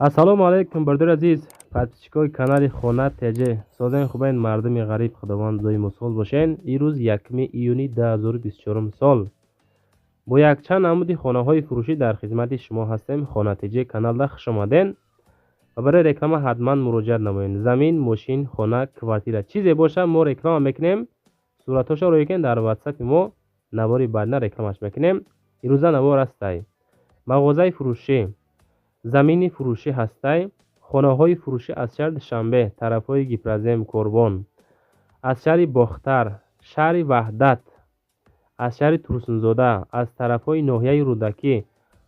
Ассалому алайкум, бародари азиз, подписчикои канали Хона ТЖ. Созен, хубайн, мардуми ғариб, Худованд доимо сол бошен. Ирӯз 1 июни 2024 сол. Бо якчанд намуди хонаҳои фурӯшӣ дар хизмати шумо ҳастем. Хона ТЖ каналда хуш омаден ва барои реклама ҳатман муроҷиат намоед. Замин, мошин, хона, квартира, чизе боша, мо реклама мекунем. Суратҳошо рӯй кунед дар WhatsApp мо, навори баъдна рекламаш мекунем. Ирӯза навор ҳастай. Мағозаи фурӯшӣ, замини фурӯшӣ ҳастай, хонаҳои фурӯшӣ аз шаҳри Душанбе, тарафҳои Гипрозем, Корвон, аз шаҳри Бохтар, шаҳри Ваҳдат, аз шаҳри Турсунзода, аз тарафҳои ноҳияи Рӯдакӣ.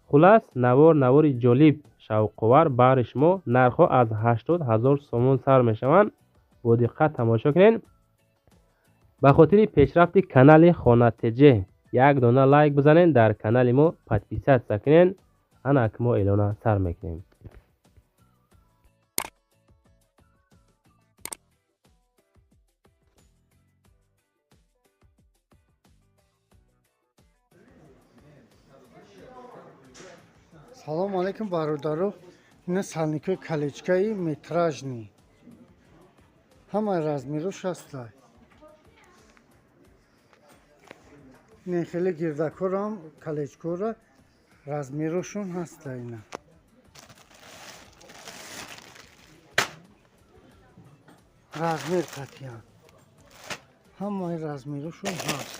Хулас, навор навори ҷолиб, шавқовар баҳри шумо. Нархҳо аз 80 ҳазор сомон сар мешаванд. Бо диққат тамошо кунед. Ба хотири пешрафти канали Хона ТЖ як дона лайк бизанед, дар канали мо подписаться кунед. Ана ак мо эълона сар мекунем. Салому алайкум, бародаро. Ина сальникои колечкаи метражный, ҳамаи размерош ҳастай. Ин хеле гирдакорам, колечкора размерошон ҳаста. Ина размер қатиян, ҳамаи размерошон ҳаст.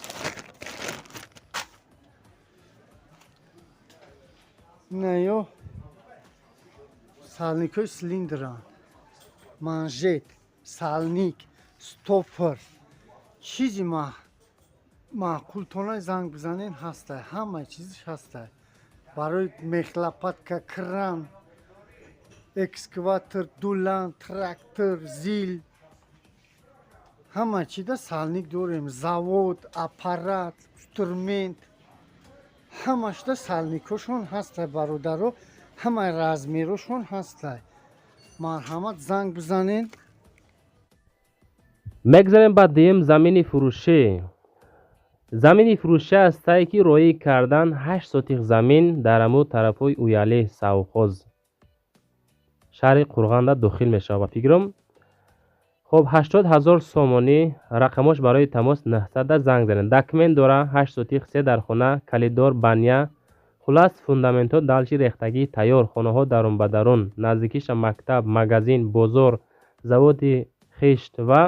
Ина ё сальникои цилиндранд, манжет, сальник, стопор, чизи маъқултона занг бизанен, ҳастай, ҳамаи чизиш ҳастай. Барои мехлопатка, кран, экскаватор, дулан, трактор, ЗИЛ, ҳама чида сальник дорем. Завод, аппарат, инструмент, ҳамашда сальникҳошон ҳастай, бародаро, ҳамаи размерошон ҳастай. Марҳамат, занг бизанен. Мегзарем ба дуюм замини фурӯшӣ. Замини фурӯшӣ ҳастае, ки роӣ кардан 8 сотих замин дар аму тарафҳои Уялӣ, совхоз, шаҳри Қурғанда дохил мешавад, ба фикрам. Хоб, 80 ҳазор сомонӣ. Рақамош барои тамос 900 занг занед. Документ дора, 8 сотих, се дархона, калидор, баня. Хулас, фундаментҳо далчи рехтагӣ тайёр, хонаҳо дарун ба дарун, наздикиша мактаб, магазин, бозор, заводи хишт ва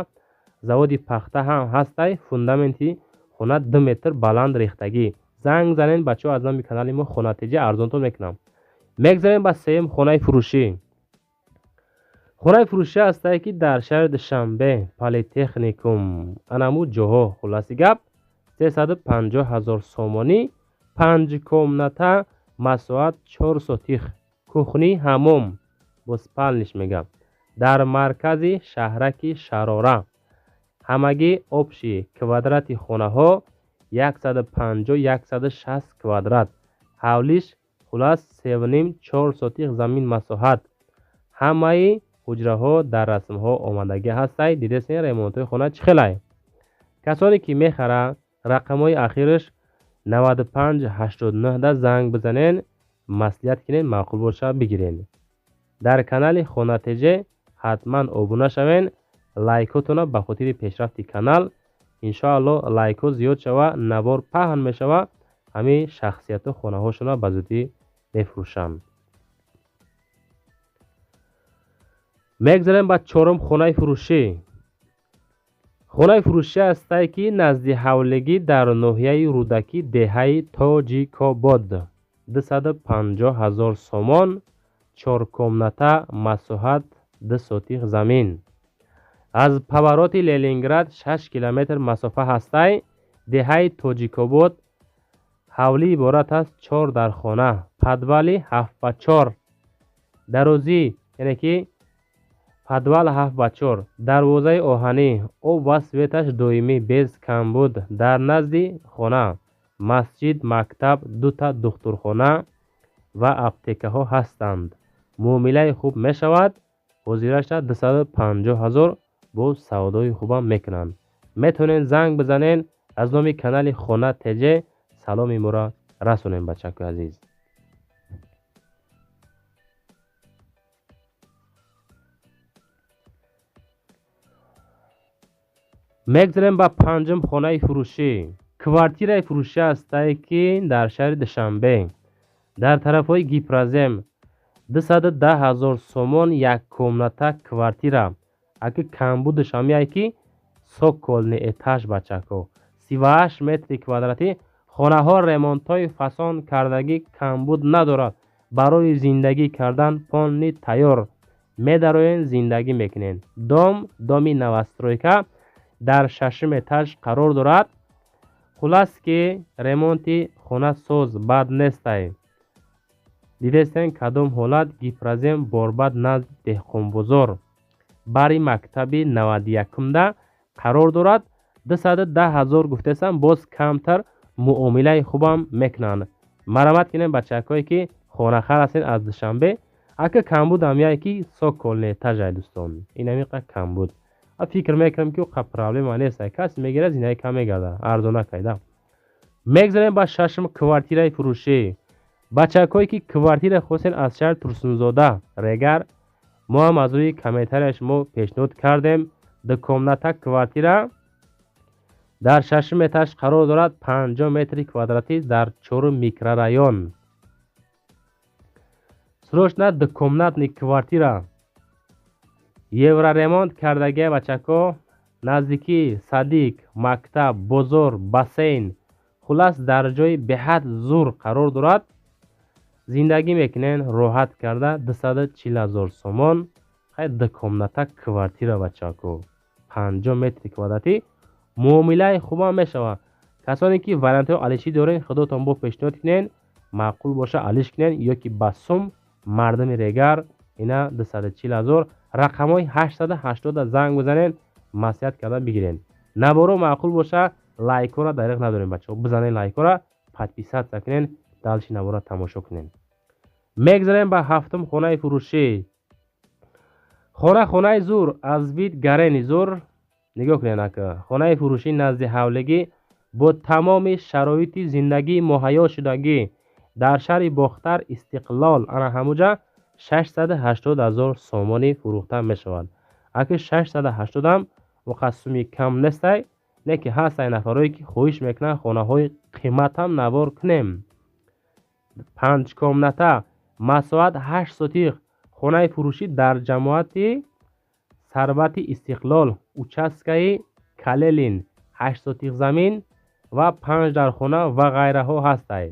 заводи пахта ҳам ҳастай. Фундаменти хона 2 метр баланд рехтагӣ. Занг занед, бачаҳо, аз номи канали мо Хона ТЖ арзонтон мекунам. Мегзарем ба сеюм хонаи фурӯшӣ. Хонаи фурӯшӣ ҳастае, ки дар шаҳри Душанбе, Политехникум, анаму ҷоҳо. Хулоси гап, 350 ҳазор сомонӣ, панҷ комната, масоҳат 4 сотих, кухни, ҳамом бо спальниш мегам, дар маркази шаҳраки Шарора. Ҳамагӣ общий квадрати хонаҳо 150, 160 квадрат. Ҳавлиш хулас севним чор сотих замин масоҳат. Ҳамаи ҳуҷраҳо дар расмҳо омадагӣ ҳастай. Дидесен, ремонтҳои хона чӣ хелай. Касоне ки мехара, рақамҳои ахираш 95 89 да занг бизанен, маслиҳат кунен, маъқул боша, бигирен. Дар канали Хона ТЖ ҳатман обуна шавен, лайкотона ба хотири пешрафти канал. Иншоалло, лайкҳо зиёд шава, навор паҳн мешава, ҳамин шахсиятҳо хонаҳошона ба зудӣ мефурӯшанд. Мегзарем ба чорум хонаи фурӯшӣ. Хонаи фурӯшӣ ҳастае, ки назди ҳавлигӣ дар ноҳияи Рӯдакӣ, деҳаи Тоҷикобод, 250 ҳазор сомон, чор комната, масоҳат 2 сотих замин. Аз повороти Ленинград 6 километр масофа ҳастай. Деҳаи Тоҷикобод. Ҳавлӣ иборат аст чор дархона, подвали 7 ба 4, дарозӣ, яъне ки подвал 7 ба 4, дарвозаи оҳанӣ, об ва светаш доимӣ, без камбуд. Дар назди хона масҷид, мактаб, дута духтурхона ва аптекаҳо ҳастанд. Муомилаи хуб мешавад. Ҳозираша 250 ҳазор, боз савдои хубам мекунанд. Метавонед занг бизанед, аз номи канали Хона ТЖ саломи моро расонем, бачакои азиз. Мегзарем ба панҷум хонаи фурӯшӣ. Квартираи фурӯшӣ ҳастае, ки дар шаҳри Душанбе, дар тарафҳои Гипрозем, 210 ҳазор сомон як комната квартира. Аки камбудаш ҳамяе, ки цокольный этаж, бачако, 38 метри квадратӣ. Хонаҳо ремонтҳои фасон кардагӣ, камбуд надорад. Барои зиндагӣ кардан полный тайёр. Медароен, зиндагӣ мекунен. Дом доми новостройка, дар шашум этаж қарор дорад. Хулас ки ремонти хона соз, бад нестай. Дидестен кадом ҳолат? Гипрозем, Борбад, назди Деҳқонбозор, бари мактаби 91-да қарор дорад. 210 ҳазор гуфтесам, боз камтар муомилаи хубам мекунанд. Марамат кунем, бачакҳое ки хонахар ҳастен аз Душанбе. Ака камбуд ҳамяе, ки цокольный этажай, дӯстон, ин ҳамиқа камбуд. Фикр мекунам, ки қа проблема нест, касе мегирад, зиндагӣ кам мегардад, арзона кайда. Мегзарем ба шашум квартираи фурӯшӣ. Бачакҳое ки квартира хостен аз шаҳри Турсунзода, Регар, мо ҳам аз рӯи комментария шумо пешниҳод кардем. Ду комната квартира дар шашум этаж қарор дорад, 50 метри квадратӣ, дар чорум микрорайон. Срочно двухкомнатный квартира, евроремонт кардагия, бачако. Наздикии садик, мактаб, бозор, бассейн, хулас дар ҷои беҳад зур қарор дорад. Зиндагӣ мекунен роҳат карда. 240 ҳазор сомон, хай, двухкомната квартира, бачако, 50 метри квадратӣ. Муомилаи хубам мешавад. Касоне ки вариантҳои алишӣ дорен, худотон бо пешниҳод кунен, маъқул боша, алиш кунен ё ки ба сум. Мардуми Регар, ина 240 ҳазор, рақамҳои 880 занг бизанен, маслиҳат карда бигирен. Наворо маъқул боша, лайкҳоро дариқ надорем, бачаҳо, бизанен лайкҳоро, подписаться кунен, дальше навора тамошо кунен. Мегзарем ба ҳафтум хонаи фурӯшӣ. Хона хонаи зур, аз вид гарени зур. Нигоҳ кунед, ака, хонаи фурӯшӣ назди ҳавлигӣ, бо тамоми шароити зиндагии муҳайё шудагӣ, дар шаҳри Бохтар, Истиқлол, ана ҳамуҷа, 680 ҳазор сомонӣ фурӯхта мешавад. Аки 680ам воқа суми кам нестай, не ки ҳастай нафарое ки хоҳиш мекунанд хонаҳои қиматам навор кунем. Панҷ комната, масоҳат 8 сотих, хонаи фурӯшӣ дар ҷамоати Сарвати Истиқлол, участкаи Калелин, 8 сотих замин ва панҷ дархона ва ғайраҳо ҳастай.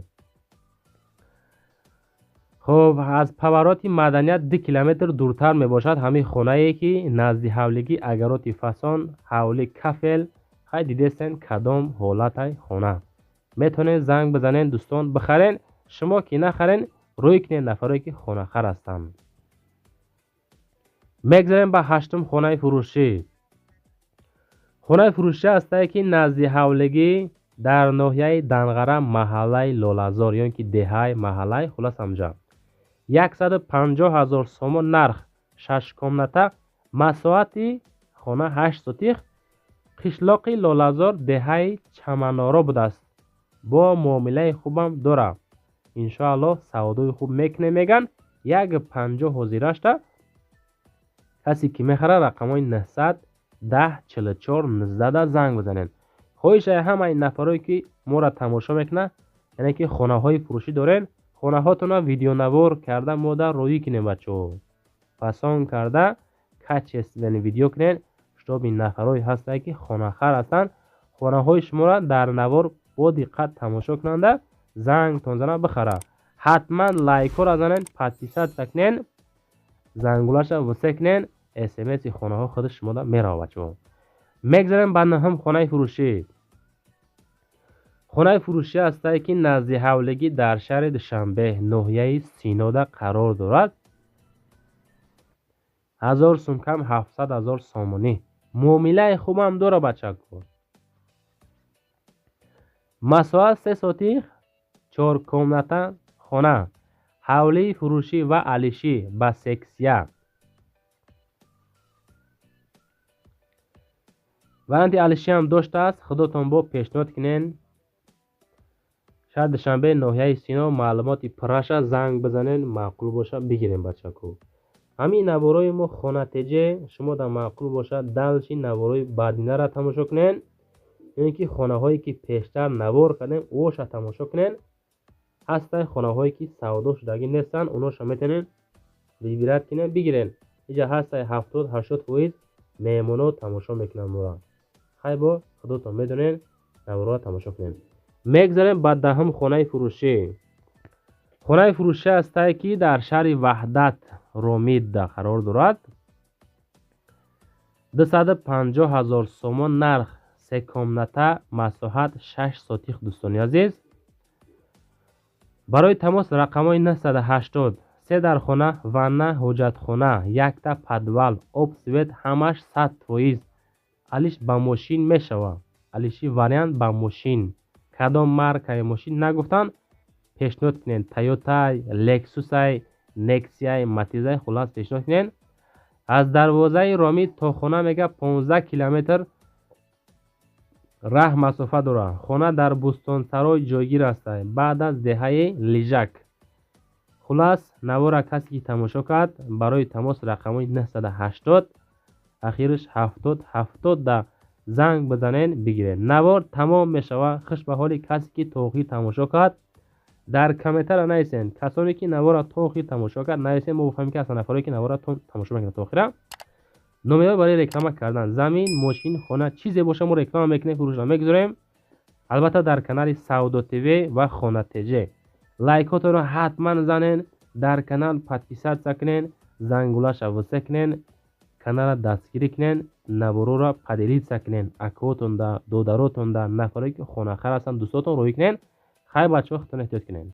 Хуб, аз повороти Маданият 2 километр дуртар мебошад ҳамин хонае, ки назди ҳавлигӣ, огороди фасон, ҳавли кафел. Хай, дидестен кадом ҳолатай хона. Метавонед занг бизанен, дӯстон, бихарен. Шумо ки нахарен, рӯй кунед нафарое ки хонахар ҳастанд. Мегзарем ба ҳаштум хонаи фурӯшӣ. Хонаи фурӯшӣ ҳастае, ки назди ҳавлигӣ, дар ноҳияи Данғара, маҳаллаи Лолазор ё ин ки деҳаи маҳаллаи, хулас ҳамҷа, 150 ҳазор сомон нарх, шаш комната, масоҳати хона 8 сотих, қишлоқи Лолазор, деҳаи Чаманоро будааст. Бо муомилаи хубам дорад, иншоаллоҳ савдои хуб мекунем, меган. 1,50 ҳозирашта. Касе ки мехарад, рақамҳои 900 10 44 19 занг бизанед. Хоҳишаи ҳамаи нафарое ки моро тамошо мекунад, яъне ки хонаҳои фурӯшӣ дорен, хонаҳотонро видеонавор карда мода роӣ кунем, бачаҳо, фасон карда, качественный видео кунен, чтобы нафарое ҳастанд, ки хонахар ҳастанд, хонаҳои шуморо дар навор бо диққат тамошо кунанда, зангтон зана, бихара. Ҳатман лайкҳоро занен, подписаться кунен, зангулаша вусе кунен, смси хонаҳо худи шумода мерава, бачаҳо. Мегзарем ба нӯҳум хонаи фурӯшӣ. Хонаи фурӯшӣ ҳастае, ки назди ҳавлигӣ, дар шаҳри Душанбе, ноҳияи Синода қарор дорад. 1000 сум кам, 700 ҳазор сомонӣ. Муомилаи хубам дора, бачако. Масоҳат 3 сотих, чоркомната хона, ҳавлии фурӯшӣ ва алишӣ ба сексия. Варианти алишиам доштааст, худотон бо пешниҳод кунен. Шаҳри Душанбе, ноҳияи Сино. Маълумоти пурраша занг бизанен, маъқул боша, бигирем, бачако. Ҳамин наворои мо Хонатеҷе шумо дар маъқул бошад, дальше наворои баъдинаро тамошо кунед ё ин ки хонаҳое ки пештар навор кардем, оша тамошо кунед. Ҳастанд хонаҳое ки савдо шудагӣ нестанд, оноша метавонед выбирать кунед, бигиред. Иҷа ҳастай 70-80% меҳмоно тамошо мекунанд моро. Хай, бо худотон медонед, наворро тамошо кунед. Мегзарем ба 10-ум хонаи фурӯшӣ. Хонаи фурӯшӣ ҳастае, ки дар шаҳри Ваҳдат, Ромид қарор дорад. 250 000 сомон нарх, се комната, масоҳат 6 сотих. Дӯстони азиз, барои тамос рақамҳои 980. Се дархона, ванна, ҳоҷатхона, якта подвал, об, свет ҳамаш 100%. Алиш ба мошин мешавад, алиши вариант ба мошин. Кадом маркаи мошин нагуфтанд, пешниҳод кунед: Тойотай, Лексусай, Нексияй, Матизай, хуллас, пешниҳод кунед. Аз дарвозаи Ромид то хона, мега, 15 километр раҳ масофа дорад. Хона дар Бӯстонсарой ҷойгир аст, баъд аз деҳаи Лижак. Хуллас, навора касе ки тамошо кард, барои тамос рақамҳои 980, ахираш 70 70 да занг бизанед, бигиред. Навор тамом мешавад. Хуш ба ҳоли касе ки то охир тамошо кард. Дар комментария нависен, касоне ки навора то охир тамошо кард, нависен, мо бифаҳмем, ки ҳастанд нафаре ки навора тамошо мекунад то охира. Номерҳо барои реклама кардан: замин, мошин, хона, чизе боша, мо реклама мекунем, фурӯшро мегузорем, албатта дар канали Савдо ТВ ва Хона ТЖ. Лайкотонро ҳатман занен, дар канал подписаться кунен, зангулаша вусе кунен, каналра дастгирӣ кунен, наворора поделиться кунен, акотонда, додаротонда, нафаре ки хонахар ҳастанд, дӯстотон роҳӣ кунен. Хай, бачаҳо, худтон эҳтиёт кунен.